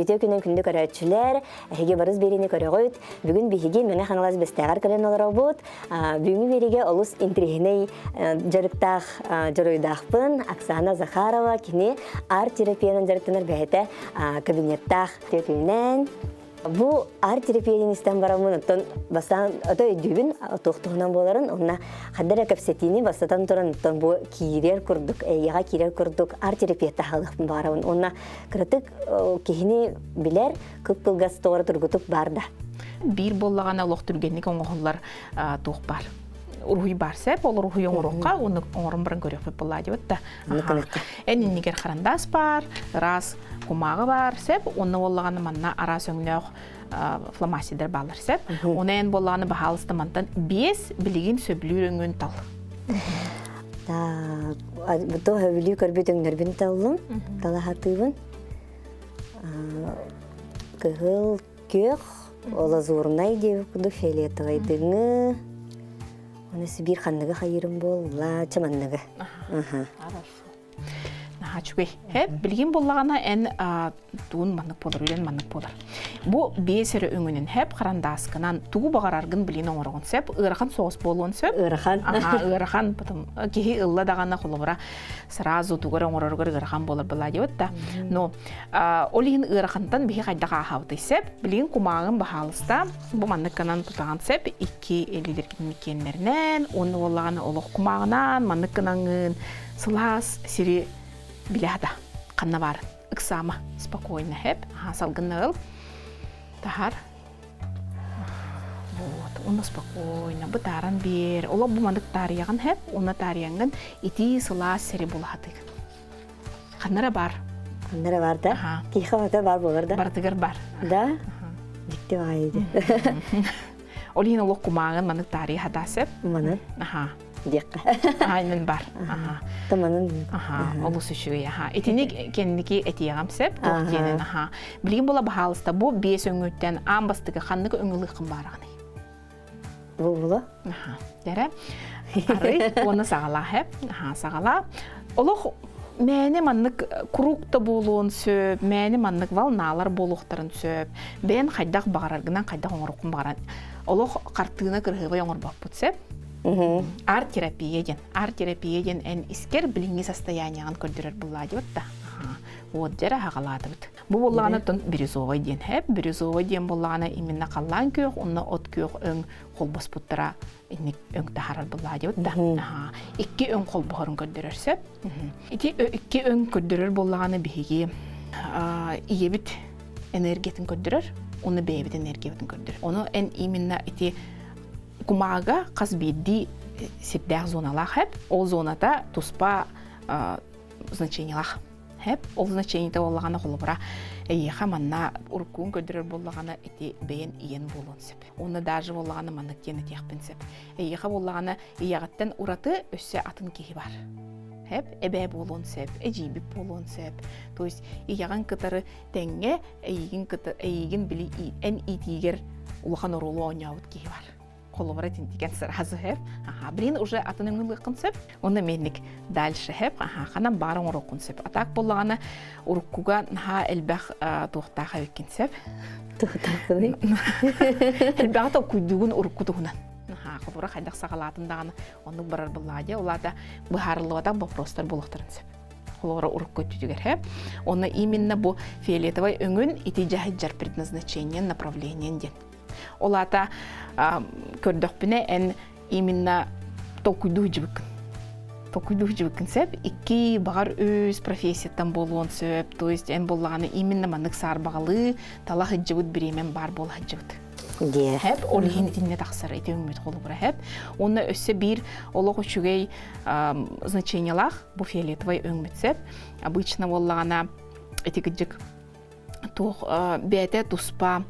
Үтүө күнүн күндү көрөөччүлэр, эһиги барыс биэриини көрөҕүт. Бүгүн биһиги Мэҥэ Хаҥалас Бэстээҕэр кэлэн олоробут. Бүгүҥҥү биэриигэ олус интэриэһинэй дьарыктаах дьоруойдаахпын Оксана Захарова. Кини арт-терапиянан дьарыктанар бэйэтэ кабинеттаах түөкүнүнэн Бу арт-терапиянан истэн бараммын оттон бастаан ото өйдүүбүн туох туһунан буоларын онно ханна эрэ кэпсэтиини бастатан туран оттон бу киирэр курдук эйгэҕэ киирэр курдук арт-терапия таһалыахпын баҕарабын уонна кыратык киһини билэр кып-кылгас тоҕо тургутук бар да. Биир буоллаҕына олох түргэнник оҥоһуллар туох бар уруһуй бар сеп ол уруһуй оҥоруохха уонна оҥорон баран көрүөхпүт буоллаа диэбит да эн иннигэр харандаас бар ыраас кумааҕы бар сеп уонна буоллаҕына манна араас өҥнөөх фломастердар бааллар сеп уонна эн буоллаҕына баһаалыста мантан биэс билигин сөбүлүүр өҥүн тал. Бу сөбүлүү көрбүт өҥнөрбүн таллым талаһатыыбын кыһыл күөх лазурнай диэбит курдук фиолетовайдыҥы Оны Сибиир ханныгы хайыырым буолла чаманныгы. Хорошо. Наһаа үчүгэй. Хэп, билигин буоллаҕына эн туун маннык буолар, үлэн маннык буолар. Бу биэс эрэ өҥүнэн хэп харандааскынан тугу баҕараргын билин оҥороҕун сөп. Ыарахан соҕус буолуон сөп. Ыарахан. Аха, ыарахан. Потом киһи ылла даҕаны холобура сразу тугу эрэ оҥороругар ыарахан буолар была диэбит да. Но ол иһин ыарахантан биһи хайдах ааһабытый сөп. Билигин кумааҕын баһаалыста бу маннык гынан тутаҕын сөп. Икки илиилэргин киэннэринэн уонна буоллаҕына олох кумааҕынан маннык гынаҥҥын сылаас сири билэ да ханна баар ыксаама спокойно хэп салгынна ыл таһар вот уонна спокойно бытааран биэр олох бу маннык таарыйаҕын хэп уонна таарыйаҥҥын итии сылаас сири булаһатыгын ханнара бар ханнара бар да киһи бар буолар да барытыгар бар да дьикти баҕайы Ол иһин олох кумааҕын маннык таарыйа хатаа сөп. Манан? Аха. Диэххэ. Аайнын бар. Аха. Таманын. Аха. Олус үчүгэй. Аха. Итини кэнники этиэҕим сөп. Туох диэнин. Аха. Билигин була баһаалыста бу биэс өҥүттэн аан бастакы ханнык өҥүлыаххын баараҕыный? Бу була. Аха. Дэрэ. Арый уонна саҕалаа хэп. Аха, саҕалаа. Олох мээнэ маннык куруук да буолуон сөп, мээнэ маннык волналар буолуохтарын сөп. Бэйэн хайдах баҕараргынан хайдах оҥоруккун баҕаран. Олох хартыына кырыһыабай оҥорбоппут сөп. Арт-терапия диэн. Арт-терапия диэн эн искэр билиҥҥи состояниеҕын көрдөрөр буллаа диэбит да. Вот дьэрэ хаҕалаатыбыт. Бу буоллаҕына оттон бирюзовай диэн хэп. Бирюзовай диэн буоллаҕына именно халлаан күөх уонна от күөх өҥ холбоспуттара инник өҥ таһаарар буллаа диэбит да. Икки өҥ холбоһорун көрдөрөр сөп. Ити икки өҥ көрдөрөр буоллаҕына биһиги ийэбит энергиятын көрдөрөр, уонна бэйэбит энергиябытын көрдөрөр. Ону эн именно ити кумаага хас биирдии сирдээх зоналаах хэп. Ол зоната туспа значениелаах. Хэп, ол значениета буоллаҕына холобура эйиэхэ манна уруккуун көрдөрөр буоллаҕына ити бэйэн ийэн буолуон сөп. Уонна даже буоллаҕына маннык диэн этиэхпин сөп. Эйиэхэ буоллаҕына ийэҕиттэн ураты өссө атын киһи бар. Хэп, эбээ буолуон сөп, эдьиийбит буолуон сөп. То есть ийэҕин кытары тэҥҥэ эйигин кыта эйигин били эн иитиигэр улахан оруолу оонньообут киһи бар. Холобура итинтиген сразу хэп. Аха, блин, уже атын өҥүлыаххын сөп. Онно менник дальше хэп. Аха, ханан баар оҥоруоххун сөп. А так буоллаҕына уруккуга наһаа элбэх туохтаах эбиккин сөп. Туохтаахпыный? Элбэҕи толкуйдуугун урукку туһунан. Аха, холобура хайдах саҕалаатын даҕаны оннук барар буоллаҕа дии. Ол аата быһаарыллыбатах вопростар буолуохтарын сөп. Холобура урукку өттүтүгэр хэп. Онно именно бу фиолетовай өҥүн ити дьаһайдьар предназначение направление диэн. Ол аата көрдөхпүнэ эн именно толкуйдуу сылдьыбыккын. Толкуйдуу сылдьыбыккын сөп. Икки, баҕар үс профессияттан буолуон сөп. То есть эн буоллаҕына именно маннык саарбаҕалыы тала сылдьыбыт бириэмэм баар буола сылдьыбыт. Хэп, ол иһин итиннэ тахсар ити өҥмүт холобура хэп. Уонна өссө биир олох үчүгэй значениелаах бу фиолетовай өҥмүт сөп. Обычно буоллаҕына ити кыдьык туох бэйэтэ туспа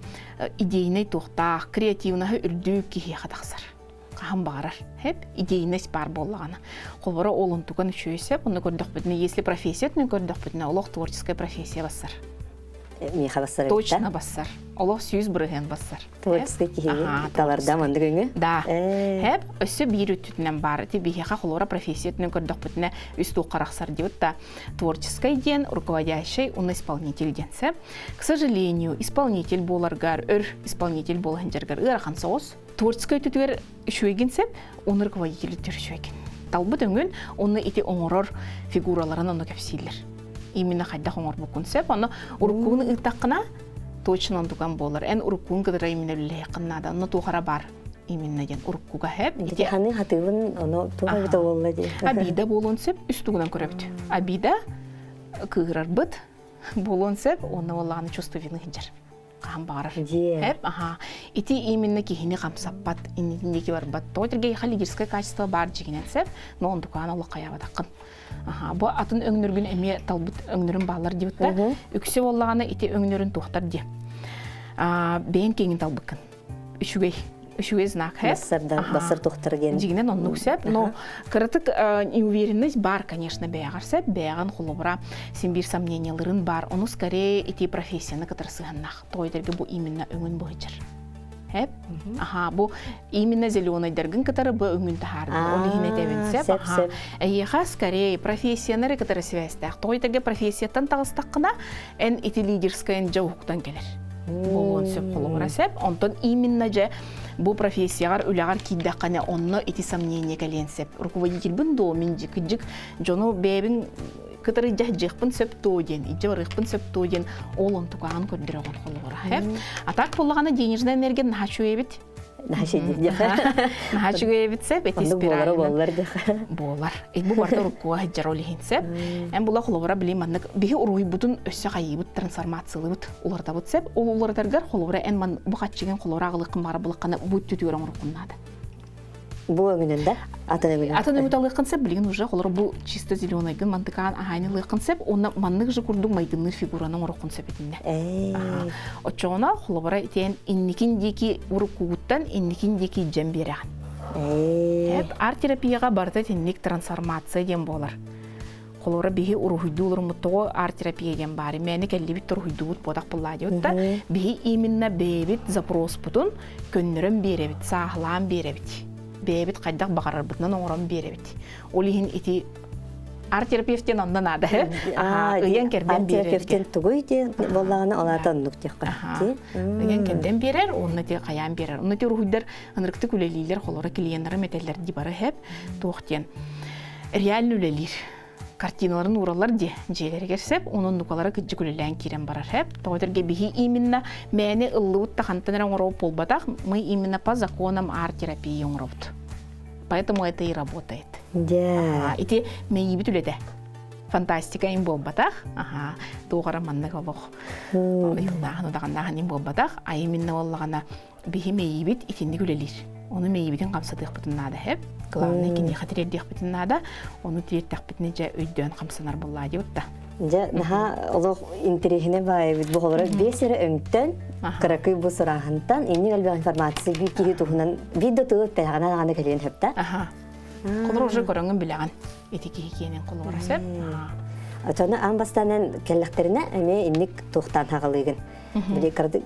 идейнай туохтаах креативнаһы үрдүү киһиэхэ тахсар хаһан баҕарар хэп идейность баар буоллаҕына холобура ол онтукан үчүгэй сөп онно көрдөхпүтүнэ если профессия өттүнэн көрдөхпүтүнэ олох творческая профессия бассар. миэхэ бассар Точно бассар. Олох 100% бассар. Творческий киһи таларда маннык өҥө. Да. Хэп өссө биир өттүтүнэн баар. Ити биһиэхэ холура профессия өттүнэн көрдөхпүтүнэ үс туохха арахсар диэбит да творческий диэн, руководящий уонна исполнитель диэн сэ. К сожалению, исполнитель буоларгар, өр исполнитель буола сылдьаргар ыарахан соҕус. Творческий өттүтүгэр үчүгэйгин сеп, уонна руководитель өттүгэр үчүгэйгин. Талбыт өҥүн уонна ити оҥорор фигураларын онно кэпсииллэр. Именно хайдах оҥорбуккун сөп. Онно уруккугун ыыттаххына, точно онтукан буолар. Эн уруккугун кытары именно үлэлэһиэххин наада. Онно туох эрэ баар именно диэн уруккуга хэп. Ити ханы хатыыбын ону туох эбитэ буолла дии. Обида буолуон сөп, үс тугунан көрөбүт. Обида кыыһырарбыт буолуон сөп, уонна уоллаҕына чувство вины сылдьар. Хаһан баҕарар. Эп, аха. Ити именно киһини хамсаппат, инники барбат. Тоҕо тиргэ лидерское качество баар дьигинэн сөп, но онтукаан олох хайаабатаххын. Аха, бу атын өҥнөргүн эмиэ талбыт өҥнөрүн бааллар диэбит да. Үксэ буоллаҕына ити өҥнөрүн туохтар диэ. Бэйэҥ киэҥин талбыккын. Үчүгэй үчүгэй знак һэ. Бассар тухтар диэн. Дьигинэн оннук сөп, но кыратык неуверенность бар, конечно, бэйэҕэр сөп, бэйэҕин холобура син биир сомненияларын бар, ону скорее ити профессияны кытары сыһаннах. Тоҕо этэргэ бу именно өҥүн быһычар. Хэп? Аха, бу именно зеленайдаргын кытары бу өҥүн таһаардын. Ол иһин этэбин сөп. Аха. Эйиэхэ скорее профессияны кытары связьтаах. Тоҕо этэргэ профессияттан таҕыстаххына, эн ити лидерскайын дьэ уһуктан кэлэр. Буолуон сөп, холобура сөп. Онтон именно дьэ бу профессияҕар үлэҕэр киирдэххинэ онно ити сомнение кэлиэн сөп. Руководительбин доо мин кыдьык дьону бэйэбин кытары дьаһдьыахпын сөп дуо диэн, иччи барыахпын сөп дуо диэн ол онтукаҕын көрдөрөҕүн холобура. А так буоллаҕына денежная энергия наһаа үчүгэй Наһаа үчүгэй эбит сөп, эти спираль буолар буолар. Бу барыта уруккуга сылдьар ол иһин сөп. Эн була холобура били маннык биһи уруһуйбутун өссө хайыыбыт трансформациялыыбыт уларытабыт сөп. Ол уларытаргар холобура эн ман бу хаччыгын холобура аҕылыаххын баҕара булаххына бу түтүгэр оҥоруккун наада. Бу өҥүнэн да? Атын өҥүнэн. Атын өҥүт алыаххын сөп, билигин уже холобура бу чисто зеленайгын мантыкаан аһаайын ылыаххын сөп, уонна маннык же курдук майгынныыр фигураны оҥоруоххун сөп итиннэ. Оччоҕуна холобура итиэн инникин диэки уруккугуттан инникин диэки илдьэн биэрэҕин. Арт-терапияҕа барыта итинник трансформация диэн буолар. Холобура биһи уруһуйдуу олоруммут тоҕо арт-терапия диэн баар. Мээнэ кэллибит уруһуйдуубут буотах буллаа диэбит да биһи именно бэйэбит запроспутун көннөрөн биэрэбит, сааһылаан биэрэбит. Бэйэбит хайдах баҕарарбытынан оҥорон биэрэбит. Ол иһин ити арт-терапевт диэн онно наада. Ыйан кэрдэн биэрэр. Арт-терапевтен тугуй диэн буоллаҕына ол аата оннук диэххэ. Ыйан кэрдэн биэрэр, уонна ти хайаан биэрэр. Онно ти уруһуйдар ынырыктык үлэлиилэр, холоро клиеннары метэллэр ди бары хэп туох диэн реально үлэлиир картиналарын уураллар дии дьиэлэригэр сөп онон нукалара кыдьык үлэлээн киирэн барар хэп тоҕо этэргэ биһи именно мээни ыллыбыт да хантан эрэ оҥоробут буолбатах мы именно по законам арт-терапии оҥоробут поэтому это и работает да ити мэйиибит үлэтэ фантастика им буолбатах аха туох эрэ маннык олох ыйыллааһын удаҕаннааһын им буолбатах а именно буоллаҕына биһи мэйиибит итинник үлэлиир. Ону мэйиибитин хамсатыахпытын наада хэп. Главное киниэхэ тириэрдиэхпитин наада. Ону тириэртэхпитинэ дьэ өйдөөн хамсанар буоллаа диэбит да. Дьэ, наһаа олох интэриэһинэй баайыбыт бу холоро биэс эрэ өҥтөн кыракый бу сурааһынтан инник элбэх информация биир киһи туһунан биир да тылы эппэтэҕинэ даҕаны кэлиэн сөп да. Аха. Холоро уже көрөҥүн билэҕин. Ити киһи киэнин холоро сөп. Очону аан бастаанан кэллэхтэринэ эмиэ инник туохтаан хаҕалыыгын. Били кырдык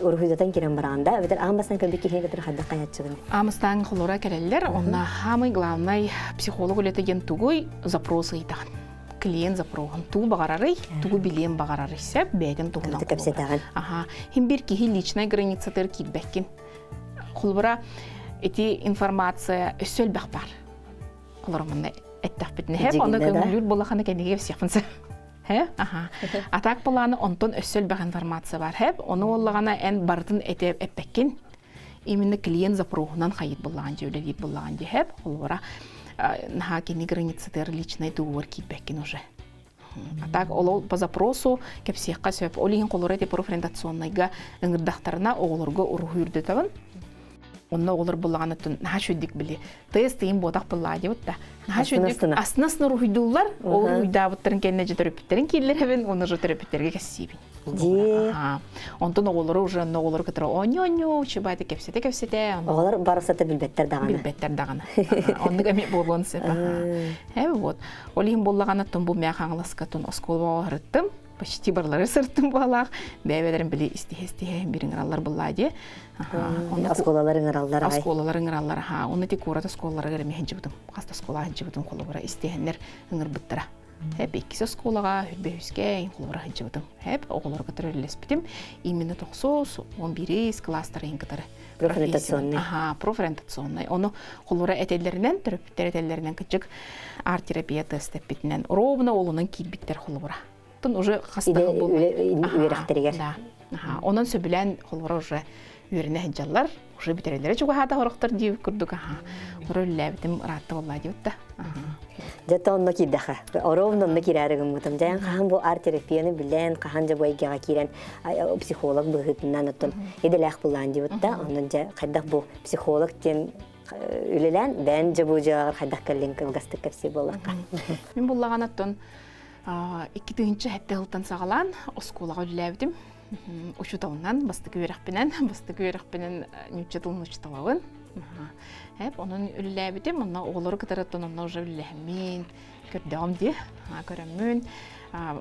уруһуйдатан кирэн бараҕын да, эбэтэр аан бастаан көрбүт киһини кытары хайдах хайаччыгын? Аан бастаан холоро кэлэллэр, онно самый главный психолог үлэтэ диэн тугуй запрос ыйытаҕын. Клиент запроһун тугу баҕарарый, тугу билиэн баҕарарый сөп, бэйэтин туһунан кэпсэтэҕин. Аха, хим бир киһи личная границатыгар киирбэккин. Холобура, ити информация өссө элбэх бар. Олор манна эттэхпитинэ, хэп, онно көҥүллүүр буолахана кэннигэ кэпсиэхпин сөп. Хэ? Аха. А так былааны онтон өссө элбэх информация бар. Хэп, ону буоллаҕына эн барытын этэ эппэккин. Именно клиент запроһунан хайыт буллаҕын дьэ үлэлиир буллаҕын дьэ хэп. Холобура, наһаа кини границатыгар личный договор киирбэккин уже. А так ол по запросу кэпсиэххэ сөп. Ол иһин холобура ити профориентационнайга ыҥырдахтарына оҕолорго уруһуй үрдэтабын. Онно оҕолор буллаҕаныттан наһаа үчүгдүк били тест ыйын буотах буллаа диэбит да наһаа үчүгдүк астына астына уруһуйдууллар ол уруһуйдаабыттарын кэннэ дьэ төрөппүттэрин кииллэрэбин уонна уже төрөппүттэргэ кэссиибин онтон оҕолору уже онно оҕолору кытары оонньуу-оонньуу учебайда кэпсэтэ кэпсэтэ оҕолор барысата билбэттэр даҕаны билбэттэр даҕаны оннук эмиэ буолуон сөп э вот ол иһин буоллаҕына тун бу мээ хаҥаласка тун оскуолаҕа барыттым. Почти барылары сыртым буолаах. Бэйбэлэрин били истиһэ-истиһэ бир ыҥыраллар буллаа дии. Оскуолалар ыҥыраллар. Оскуолалар ыҥыраллар. Аха, оны ти куорат оскуолаларыгар эмиэ сылдьыбытым. Хас да оскуола сылдьыбытым холобура истиһэннэр ыҥырбыттара. Хэп иккис оскуолаҕа хүрбэһүскэ холобура сылдьыбытым. Хэп оҕолору кытары үлэлэспитим. Именно тохсус, 11 класстарын кытары. Профориентационный. Аха, профориентационный. Ону холобура этэллэринэн, төрөппүттэр этэллэринэн кычык арт-терапия тестэппитинэн ровно олунан киирбиттэр холобура. Тун уже хастаһы был. Үөрэхтэригэр. Да. Аха, онон сөбүлээн холобура уже үөрэнэ сылдьаллар, уже бүтэрэллэрэ чугаһаата хорохтор диэбит курдук аха. Оро үллээбитим ыраатта буолла диэбит да. Дьэ то онно киирдэхэ. Ровно онно киирээри гыммытым. Дьэ хаһан бу арт-терапияны билэн, хаһан дьэ бу эйгэҕэ киирэн психолог быһыытынан оттон идэлээх булаан диэбит да, онон дьэ хайдах бу психолог диэн үлэлээн, бэйэн дьэ бу дьыалаҕар хайдах кэллиҥ кылгастык кэпсии буоллахха. Мин буллаҕан оттон 2007 сылтан саҕалаан оскуолаҕа үлэлээбитим. Учууталынан, бастакы үөрэхпинэн, бастакы үөрэхпинэн нуучча тылын учууталабын. Эп, онон үлэлээбитим, онно оҕолору кытары оттон онно уже үлэлэһэммин, көрдөҕүм дии, көрөммүн,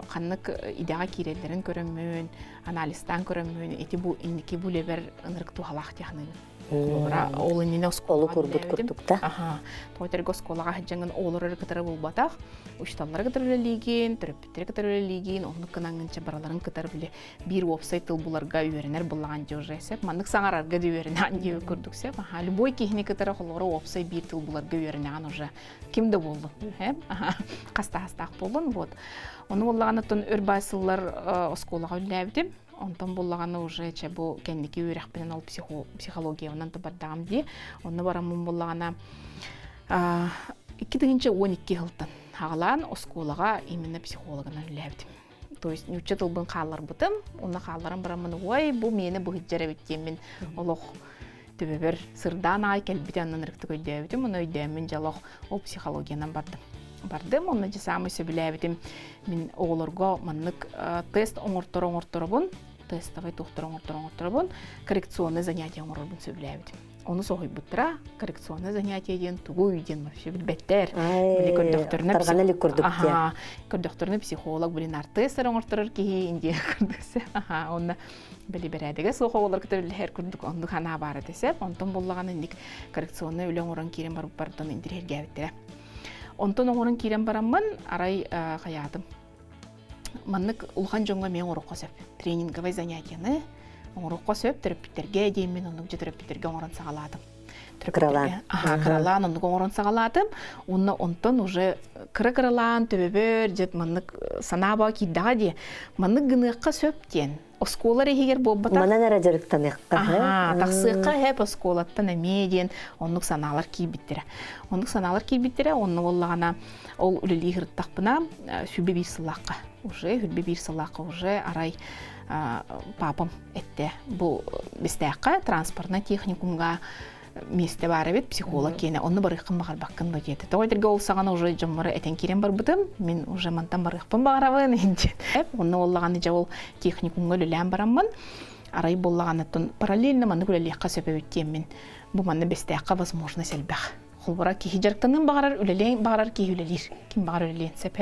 ханнык идэҕэ киирэллэрин көрөммүн, анализтаан көрөммүн, ити бу инники бу үлэбэр ынырык туһалаах дии саныыбын. Холобура, ол иннинэ оскуола курбут курдук да. Аха. Тоҕо оскуолаҕа сылдьаҥҥын оҕолору кытары булбатах, учууталлары кытары үлэлиигин, төрөппүттэри кытары үлэлиигин, оннук гынаҥҥын чэ бараларын кытары били биир уопсай тыл буларга үөрэнэр буллаҕан дьэ уже сөп. Маннык саҥарарга да үөрэнэҕин диэбит курдук сөп. Аха, любой киһини кытары холобура уопсай биир тыл буларга үөрэнэҕин уже ким да буоллун. Аха, хастаһастаах буоллун вот. Ону буоллаҕына оттон өр баай сыллар оскуолаҕа үлэлээбитим. Онтон буллаҕына уже чэ бу кэнники үөрэхпинэн ол психологиябынан бардаҕым дии. Онно бараммын буллаҕына 2012 сылтан хаҕалаан оскуолаҕа именно психологынан үлэлээбитим. То есть нуучча тылбын хаалларбытым, онно хаалларан бараммын ой бу миэнэ быһыддьар эбит диэммин олох төбөбөр сырдаан аҕай кэлбитэ оннун ырыктык өйдөөбүтүм, ону өйдөөммүн дьэ олох ол психологиянан бардым. Бардым, онно дьэ саамай сөбүлээбитим мин оҕолорго маннык тест оҥорторо оҥорторобун, тестовай туохтар оҥорторо оҥорторобун, коррекционный занятие оҥорорбун сөбүлээбитим. Ону соһуйбуттара, коррекционный занятие диэн тугуй диэн вообще билбэттэр. Били көрдөхтөрүнэ тарҕана илик курдук Аха, көрдөхтөрүнэ психолог, блин, артыыс эрэ оҥорторор киһи диэн курдук. Аха, онно били бэрээдэгэ суох оҕолор кытары үлэһэр курдук оннук санаа баар этэ сөп. Онтон буллаҕына инник коррекционный үлэ оҥорон киирэн барбыппартан интириэһиргээбиттэрэ. Онтон оҥорон киирэн бараммын арай хайаатым. Маннык улахан дьоҥҥо эмиэ оҥоруохха сөп. Тренинговай занятиены оҥоруохха сөп. Төрөппүттэргэ диэммин оннук дьэ төрөппүттэргэ оҥорон саҕалаатым. Кыралаан. Аха, кыралаан оннук оҥорон саҕалаатым. Уонна онтон уже кыра-кыралаан төбөбөр дьэ маннык санаа киирдэҕэ дии. Маннык гыныахха сөп диэн оскуола иһигэр буолбатах. Манан эрэ дьарыктаныахха. Аха, тахсыахха хэп оскуолаттан эмиэ диэн оннук санаалар киирбиттэрэ. Оннук санаалар киирбиттэрэ, онно буоллаҕына ол үлэлии сырыттахпына сүрбэ биир сыллаахха уже сүрбэ биир сыллаахха уже арай папам этте бу бистээххэ транспортнай техникумга миэстэ баар эбит психолог киэнэ онно барыаххын баҕарбаккын ба диэтэ тоҕо этэргэ ол саҕана уже дьоммор этэн киирэн барбытым мин уже мантан барыахпын баҕарабын диэн онно буоллаҕына дьэ ол техникумҥа үлэлээн бараммын арай буоллаҕына параллельно маннык үлэлиэххэ сөп эбит диэммин бу манна бэстээххэ возможность элбэх холбура киһи дьарыктаныан баҕарар үлэлиэн баҕарар киһи үлэлиир ким баҕар үлэлиэн сөп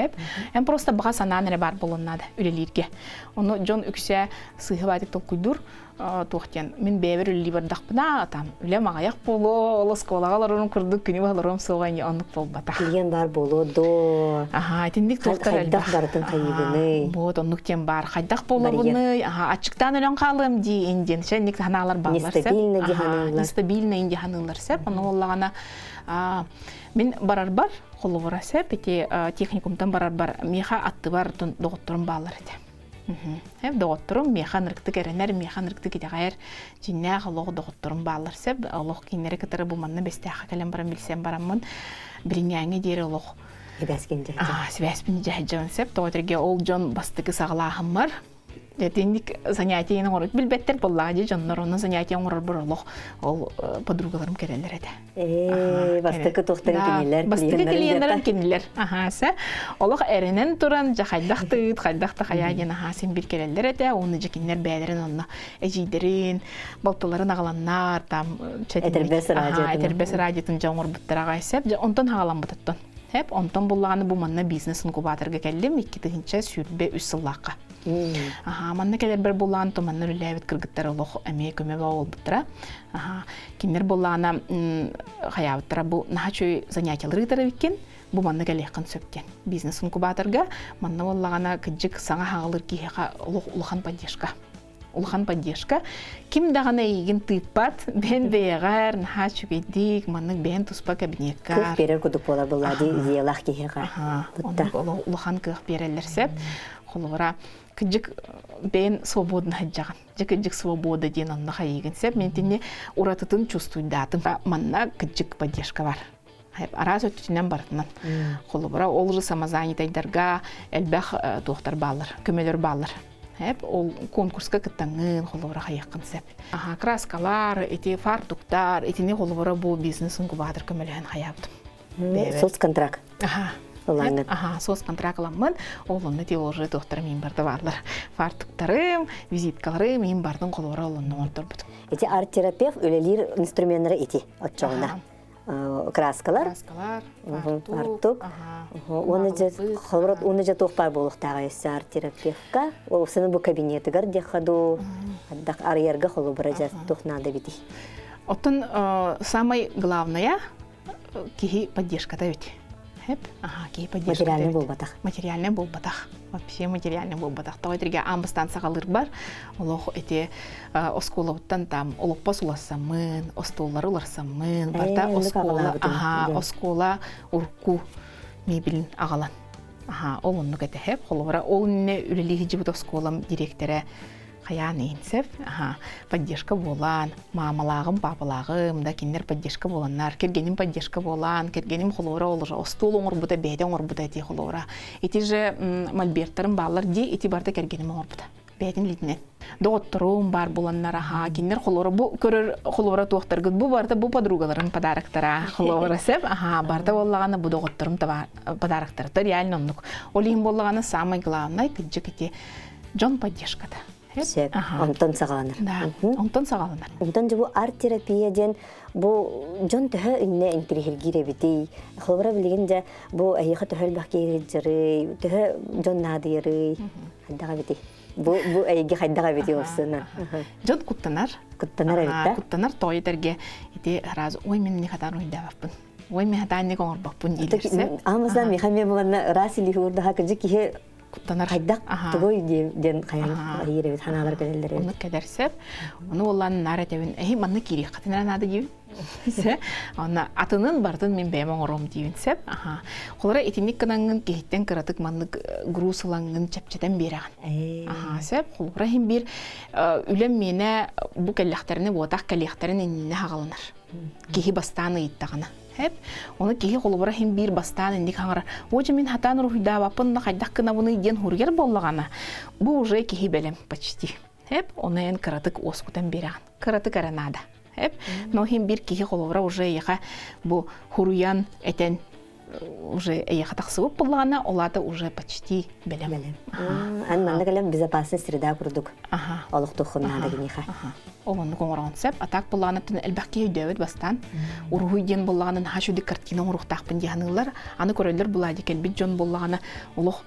эн просто баҕа санаан эрэ баар буолуон наада үлэлииргэ ону дьон үксэ сыыһа баайтык толкуйдуур туох диэн мин бэйэбэр үлэлии бардахпына там үлэм аҕыйах буолуо ол оскуолаҕа олорорум курдук күнү баһыларым суоҕа ини оннук буолбатах клиент баар буолуо доо аха итинник туохтар хайдах барытын хайыыбыный вот оннук диэн баар хайдах буолабыный аха аччыктаан өлөн хаалыам дии индиэн сэнник санаалар бааллар сеп нестабильно дии саныыллар нестабильно инди саныыллар сеп ону буоллаҕына мин барарбар холобура сеп ити техникумтан барарбар миэхэ аттыбар доҕотторум бааллар этэ Эп доҕотторум миэхэ ынырыктык эрэнэр, миэхэ ынырыктык итэҕэйэр дьиҥнээх олох доҕотторум бааллар сөп. Олох кинилэри кытары бу манна бэстээххэ кэлэн баран билсэн бараммын билиҥҥээҥҥи диэри олох Сибээскин дьаһайдьан. Сибээспин дьаһайдьан сөп. Тоҕо этэргэ ол дьон бастакы саҕалааһыммар Итинник занятиены оҥорор билбэттэр буоллаҕа дии дьоннор онно занятие оҥорорбор олох ол подругаларым кэлэллэр этэ. Ээ, бастакы туохтан кинилэр Бастакы клиеннэрим кинилэр. Аһаа, сэ. Олох эрэнэн туран, дьэ хайдах тыыт, хайдах да хайаа диэн аһаа син бир кэлэллэр этэ. Уонна дьэ кинилэр бэйэлэрин онно эдьиийдэрин, балтыларын аҕаланнар, там Этэрбэс радиотын. Этэрбэс радиотын дьэ оҥорбуттара аҕай сөп. Дьэ онтон хаҕаламмытыттан. Хэп, онтон буллаҕына бу манна бизнес инкубаторга кэллим 2023 сыллаахха. Аха, манна кэлэрбэр булаан то манна үлэлээбит кыргыттар олох эмиэ көмө буолбуттара. Аха, кинилэр буллаана хайаабыттара бу наһаа үчүгэй занятиялары ыытар эбиккин, бу манна кэлиэххин сөп диэн. Бизнес-инкубаторга манна буоллаҕына кыдьык саҥа хаҕылыр киһиэхэ олох улахан поддержка. Улахан поддержка. Ким даҕаны эйигин тыыппат, бэйэн бэйэҕэр наһаа үчүгэйдик, маннык бэйэн туспа кабинекка. Кыах биэрэр курдук буолар буолла дии идеялаах киһиэхэ. Оннук улахан кыах биэрэллэр сөп. Холобура, кыдьык бэйэн свободно сылдьаҕын. Дьэ кыдьык свобода диэн онно хайыгын сөп. Мен итинни уратытын чувствуйдаатым. Манна кыдьык поддержка бар. Араас өттүтүнэн барытынан. Холобура, ол же самозанятайдарга элбэх туохтар бааллар, көмөлөр бааллар. Хеп, ол конкурска кыттаҥҥын, холобура хайыаххын сөп. Аха, краскалар, ити фартуктар, итини холобура бу бизнес-инкубатор көмөлөһөн хайаабытым. Соцконтракт. Аха. Ылаҥҥын. Аха, соцконтракт ыламмын, ол онно ти уже туохтарым иин барда бааллар. Фартуктарым, визиткаларым иин бардын холобура ол онно оҥорторбутум. Ити арт-терапевт үлэлиир инструменнара ити оччоҕуна. Краскалар, Краскалар, фартук. Уонна дьэ холобура уонна дьэ туох баар буолуохтааҕый өссө арт-терапевтка? Ол бу кабинетыгар диэххэ дуу, арыйарга холобура дьэ туох наада эбитий? Оттон самое главное киһи поддержката эбит. Хэп, аха, киһи поддержката Материальный буолбатах. Материальный буолбатах. Вообще материальный буолбатах. Тоҕо этэргэ аан бастаан саҕалыырбар олох ити оскуолабыттан там олоппос уларсаммын, остуоллары уларсаммын, барыта оскуола, аха, оскуола урукку мебелин аҕалан. Аха, ол оннук этэ хэп. Холобура, ол иннинэ үлэлии сылдьыбыт оскуолам дириэктэрэ хайаан иһин сөп поддержка буолан маамалааҕым паапалааҕым да кинилэр поддержка буоланнар кэргэним поддержка буолан кэргэним холуора ол уже остуол оҥорбута бэйэтэ оҥорбута ити холуора ити же мольберттарым бааллар дии ити барыта кэргэним оҥорбута бэйэтин илиитинэн доҕотторум баар буланнар аха кинилэр холуора бу көрөр холуора туохтаргыт бу барыта бу подругаларым подароктара холуора сөп аха барыта буоллаҕына бу доҕотторум подароктара реально оннук ол иһин буоллаҕына самый главный кыдьык ити дьон поддержката. Сөп. Онтон саҕаланар. Да, онтон саҕаланар. Онтон дьэ бу арт-терапия диэн бу дьон төһө иннэ интириһиргиир эбитий? Холобура билигин дьэ бу эһиэхэ төһө элбэх киһи сылдьарый, төһө дьон наадыйарый? Хайдах эбитий? Бу бу эйгэ хайдах эбитий уопсайынан? Дьон куттанар. Куттанар эбит да? Куттанар тоҕо этэргэ ити сразу ой мин не хатан уйдаабаппын. Ой мен хатаан оҥорбоппун дииллэр. Амазан михамия буганна ыраас илиһуурдаха кыдьык киһи куттанар хайдах тугуй диэн хайан иир эбит ханаалар кэлэллэр эбит оннук кэлэр сөп ону уоллаан наар этэбин эһи манна киириэххитин эрэ наада диибин онно атынын бартын мин бэйэм оҥоруом диибин сөп холора итинник гынаҥҥын киһиттэн кыратык маннык груз ылаҥҥын чэпчэтэн биэрэҕин аха сөп холобура иһин биир үлэм миэнэ бу кэллэхтэринэ буотах кэлиэхтэрин иннинэ хаҕаланар киһи бастаан ыйыттаҕына Хэп. Ону киһи холобура иһин биир бастаан инник хаҥарар. Уоча мин хатаан уруһуйдаабаппын хайдах гынабыный диэн хуруйар буоллаҕына, бу уже киһи бэлэм почти. Хэп. Ону эн кыратык уоскутан биэрэҕин. Кыратык эрэ наада. Хэп. Но иһин биир киһи холобура уже эйиэхэ бу хуруйан этэн уже эйиэхэ тахсыбыт буоллаҕына, ол аата уже почти бэлэм. Бэлэм. Ан манна кэлэн безопасный среда курдук. Олохтуоххун наада киниэхэ. Ол оннук оҥороон сөп. А так буллаҕына элбэх киһи өйдөөбөт бастаан. Уруһуй диэн буллаҕына наһаа үчүгэй картина оҥоруохтаахпын дии саныыллар. Аны көрөллөр булади кэлбит дьон буллаҕына олох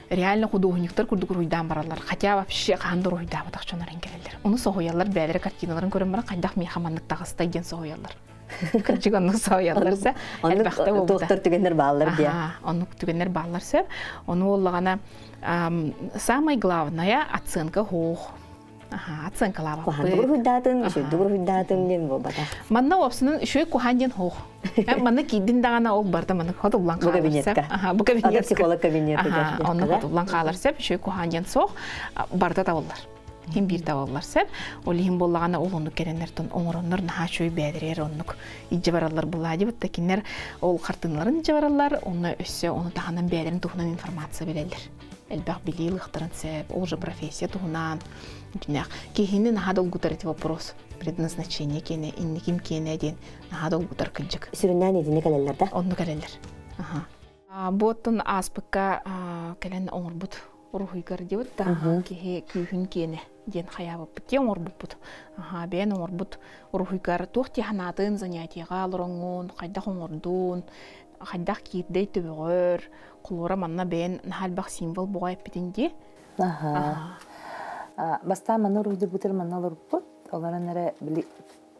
реально художниктар курдук уруһуйдаан бараллар. Хотя вообще хаһан да уруһуйдаабатах дьоннорун кэлэллэр. Ону соһуйаллар, бэйэлэрэ картиналарын көрөн баран хайдах миэхэ маннык таҕыста диэн соһуйаллар. Кырдьык оннук соһуйаллар сэ. Элбэхтэ буолбута. Туохтар түгэннэр бааллар диye. Оннук түгэннэр бааллар сөп. Ону буоллаҕына самое главное оценка хуох. Аха, оценкалаабаппыт. Куһаан уруһуйдаатын, үчүгдүк уруһуйдаатын диэн буолбатах. Манна уопсунан үчүгэй куһаан диэн хуох. Манна киирдин даҕаны ол барыта маннык хотуллан хаалар. Бу кабинетка. Аха, бу кабинетка. психолог кабинетыгар. Онно хотуллан хаалар сөп, үчүгэй куһаан диэн суох, барыта табыллар. Ким биир табыллар сөп. Ол иһин буоллаҕына ол оннук кэлэннэртэн оҥороннор наһаа үчүгэй бэйэлэригэр оннук илдьэ бараллар буллаа дибит да кинилэр ол хартыыналарын илдьэ бараллар, онно өссө ону таһынан бэйэлэрин туһунан информация билэллэр. Элбэх билии ылыахтарын сөп, ол же профессия туһунан дьиҥнээх киһини наһаа долгутар ити вопрос предназначение киэнэ, инниким киэнэ диэн наһаа долгутар кырдьык. Сүрүннээн итини кэлэллэр да? Онну кэлэллэр. Аха. Бу оттон ааспыкка кэлэн оҥорбут уруһуйгар диэбит да киһи күүһүн киэнэ диэн хайаабыппыт дии оҥорбуппут. Аха, бэйэн оҥорбут уруһуйгар туох дии санаатын занятиеҕа олороҥҥун, хайдах оҥордун, хайдах киирдэй төбөҕөр, холуора манна бэйэн наһаа элбэх символ буҕа эппитин дии. Аха. Бастаан манна уруһуйдурбутар манна олорбуппут. Олорон эрэ били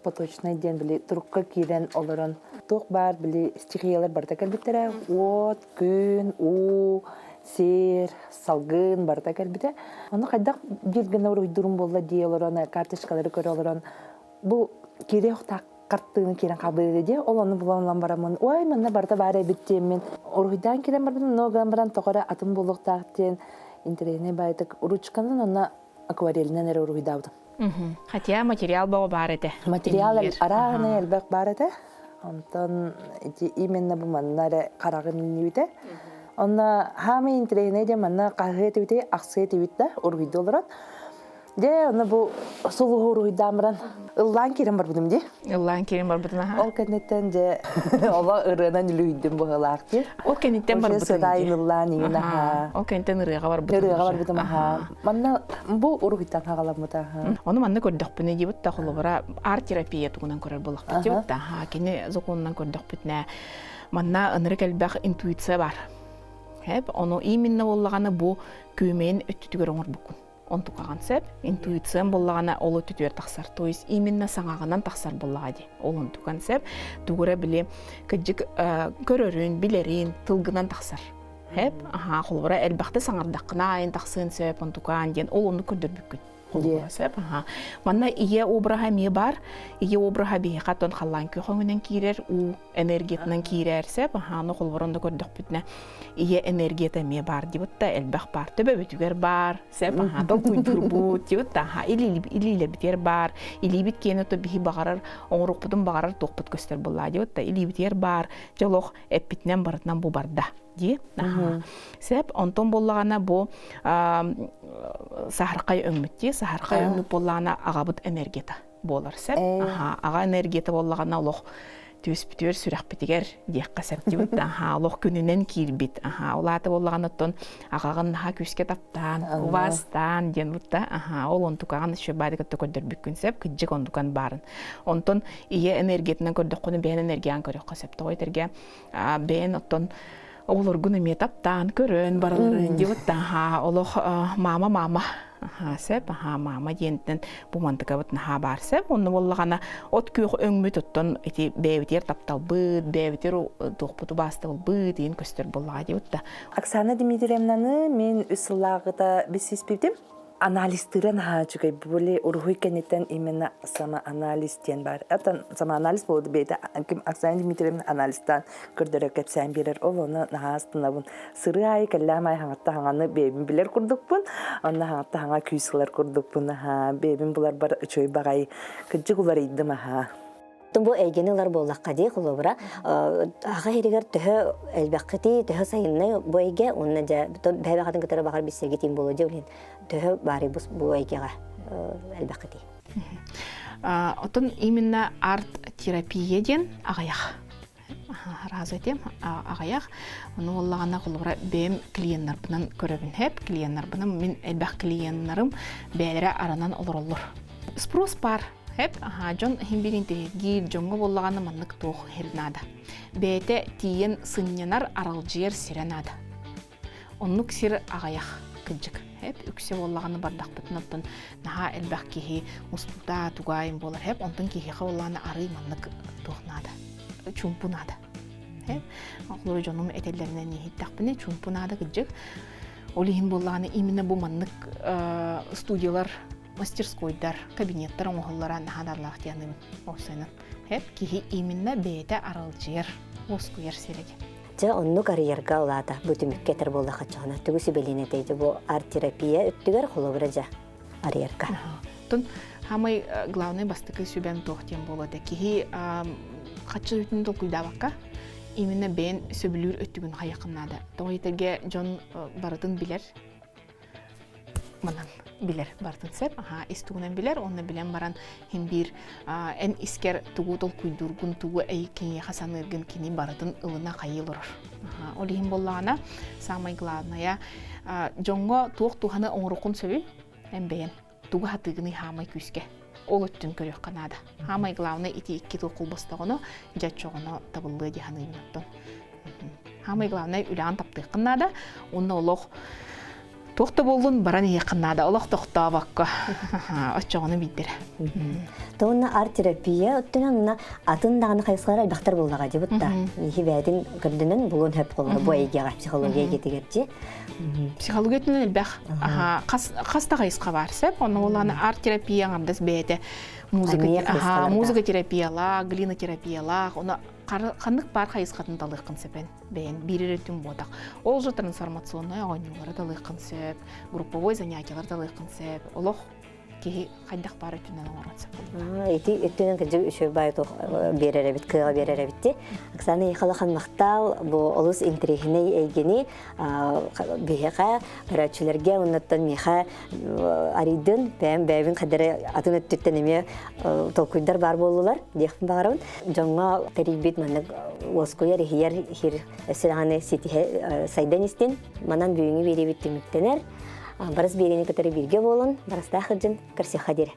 поточнай диэн били турукка киирэн олорон туох баар били стихиялар барыта кэлбиттэрэ. Уот, күн, уу, сир, салгын барыта кэлбитэ. Ону хайдах биир гына уруһуйдуурум буолла дии олорон карточкалары көрө олорон бу киириэх хартыына киирэн хаалбыта дии ол ону булан ылан бараммын ой манна барыта баар эбит диэммин уруһуйдаан киирэн барбытым но гынан баран тоҕо эрэ атын буолуохтаах диэн интэриэһинэй баайытык ручканан уонна акварелинэн эрэ уруһуйдаабытым. Хотя материал бөҕө баар этэ. Материал арааһынай элбэх баар этэ. Онтон ити именно бу манна эрэ хараҕым иҥнибитэ. Онно хаамай интэриэһинэй диэн манна хаһыа этибитий, ахсыа этибит да уруһуйдуу олорон. Дьэ, ону бу сулуһу уруһуйдаан баран ыллаан киирэн барбытым дии. Ыллаан киирэн барбытын аха. Ол кэнниттэн дьэ оло ырыанан үлүйдүм быһыылаах дии. Ол кэнниттэн барбытым сыдаайын ыллаан иҥин аха. Ол кэнниттэн ырыаҕа барбытым. Ырыаҕа барбытым аха. Манна бу уруһуйтан хаҕаламмыта аха. Ону манна көрдөхпүнэ диэбит да холобура арт-терапия тугунан көрөр буоллахпыт диэбит да аха кини законунан көрдөхпүтүнэ манна ынырык элбэх интуиция бар. Хэп ону именно буоллаҕына бу күөмэйин өттүтүгэр оҥорбуккун. Онтукаҕын сөп. Интуициям буоллаҕына ол өттүтүгэр тахсар. То есть именно саҥаҕынан тахсар буоллаҕа дии. Ол онтукан сөп. Тугура били кыдьык көрөрүн, билэрин тылгынан тахсар. Хэп, аха, холобура элбэхтэ саҥардаххына айын тахсыан сөп, онтукаан диэн ол оннук көрдөрбүккүн. Холобура сөп, аха. Манна ийэ обраһа эмиэ бар. Ийэ обраһа биһиэхэ оттон халлаан күөх өҥүнэн киирэр, уу энергиятынан киирэр сөп. Аха, ону холобура онно көрдөхпүтүнэ ийэ энергията эмиэ баар диэбит да элбэх баар. Төбөбүтүгэр баар, сөп, аха, толкуйдуурбут диэбит да, аха, илиилэрбитигэр баар, илиибит киэнэ то биһи баҕарар, оҥоруохпутун баҕарар туохпут көстөр буоллаа диэбит да, илиибитигэр баар, дьэ олох эппитинэн барытынан бу барда дии. Сөп, онтон буоллаҕына бу саһархай өҥмүт дии, саһархай өҥмүт буоллаҕына аҕабыт энергията буолар сөп. Аҕа энергията буоллаҕына олох түөспүтүгэр, сүрэхпитигэр диэххэ сөп диэбит. Аха, олох күнүнэн киирбит. Аха, ол аата буоллаҕына оттон аҕаҕын наһаа күүскэ таптаан, убаастаан диэн бутта. Аха, ол онтукаҕын еще баары кытта көрдөрбүккүн сөп, кыдьык онтукан баарын. Онтон ийэ энергиятынан көрдөххүнэ бэйэн энергияҕын көрүөххэ сөп. Тоҕо этэргэ бэйэн оттон оҕолоргун эмиэ таптаан көрөн бараларын диэбит аха олох мама мама аха сөп аха мама диэнтэн бу мантыкабыт наһаа баар сөп онно буоллаҕына от күөх өҥмүт оттон ити бэйэбитигэр тапталбыт бэйэбитигэр туохпут убаастабылбыт диэн көстөр буоллаҕа диэбит да Оксана Дмитриевнаны мин үс сыллааҕыта билсиспитим анализтыыра наһаа үчүгэй били уруһуй кэнниттэн именно самоанализ диэн баар оттон самоанализ буолду бэйэтэ ким Оксана Дмитриевна анализтаан көрдөрөр кэпсээн биэрэр ол ону наһаа астынабын сырыы аайы кэллэм аайы хаҥатта хаҥаны бэйэбин билэр курдукпун онно хаҥатта хаҥа күүс ылар курдукпун аһаа бэйэбин буларбар үчүгэй баҕайы кырдьык уларыйдым аһаа Бу эйгэни ылар буоллахха дии холобура аҕа иһигэр төһө элбэххитий төһө сайыннай бу эйгэ уонна дьэ бэйэҕитин кытары баҕар билсэргитин буолуо дьэ билин төһө баарый бу эйгэҕэ элбэххитий Оттон именно арт-терапия диэн аҕыйах разу этим аҕыйах ону буоллаҕына холобура бэйэм клиеннарбынан көрөбүн хэп клиеннарбынан мин элбэх клиеннарым бэйэлэрэ аранан олороллор спрос бар Эп, аһаа, дьон иһин биир интэриэһиргиир, дьоҥҥо буоллаҕына маннык туох иһэр наада. Бэйэтэ тиийэн сынньанар, аралдьыйар сирэ наада. Оннук сир аҕыйах, кырдьык. Эп, үксэ буоллаҕына бардахпытына оттон наһаа элбэх киһи мустуута тугаайын буолар. Эп, онтон киһиэхэ буоллаҕына арыы маннык туох наада, чуумпу наада. Эп, олору дьонум этэллэринэн иһиттэхпинэ чуумпу наада кырдьык. Ол иһин буоллаҕына именно бу маннык студиялар мастерскойдар, кабинеттар оҥоһуллара наһаа наадалаах диэн уопсайынан. Хэп киһи именно бэйэтэ аралдьыйар, уоскуйар сирэ диэн. Дьэ, оннук арыйарга улаата бу түмүккэ этэр буоллахха чоҕуна тугу сүбэлиэн этэй бу арт-терапия өттүгэр холобура дьэ арыйарга. Тун хамай главный бастакы сүбэм туох диэн буолуо этэ киһи хаччы үтүн толкуйдаабакка именно бэйэн сөбүлүүр өттүгүн хайыаххын наада. Тоҕо этэргэ дьон барытын билэр манан билэр барытын сөп аха ис тугунан билэр уонна билэн баран хин биир эн искэр тугу толкуйдуургун тугу эй киниэхэ саныыргын кини барытын ылына хайыы олорор ол иһин буоллаҕына самое главное дьоҥҥо туох туһаны оҥорукун сөбүй эн бэйэн тугу хатыыгыный хаамай күүскэ ол өттүн көрүөххэ наада хаамай главное ити икки тыл холбостоҕуна дьэ оччоҕуна табыллыа дии саныыбын оттон Самое главное үлэҕин таптыаххын наада. Уонна олох Туох да буоллун баран иһиэххин наада, олох тохтообокко. Оччоҕуна биирдэрэ. Тонна арт-терапия өттүнэн уна атын даҕаны хайысхалар элбэхтэр буоллаҕа дии бутта. Иһи бэйэтин көрдөнөн булуон хөп холоро бу эйгэҕэ психология эйгэтигэр дии. Психология өттүнэн элбэх. Хас хас да хайысха бар сөп. Онно буоллаҕына арт-терапия аҥардас бэйэтэ музыка музыка терапиялаах, глинотерапиялаах, оны ханнык баар хайысхатын талыаххын сөпен. бэйэн биир эрэ өттүн буотах. Ол же трансформационнай оонньуулары талыаххын сөп, групповой занятиялары талыаххын сөп. Олох киһи хайдах баар өттүнэн оҥорон сөп. Ити өттүнэн кырдьык үчүгэй баай биэрэр эбит, кыаҕа биэрэр эбит дии. Оксана Ехалахан махтал бу олус интэриэһинэй эйгэни биһиэхэ, көрөөччүлэргэ уоннаттан миэхэ арыйдын, бэйэм бэйэбин хадары атын өттүттэн эмиэ толкуйдар баар буоллулар диэхпин баҕарабын. Дьоҥҥо тэрийбит маннык уоскуйар, иһийэр иһир өссө даҕаны ситиһэ сайдан истин. Манан бүгүҥҥү биэриибит түмүктэнэр. Барыс биэриини кытары бииргэ буолун, барыстаах сылдьын, көрсүөххэ диэри.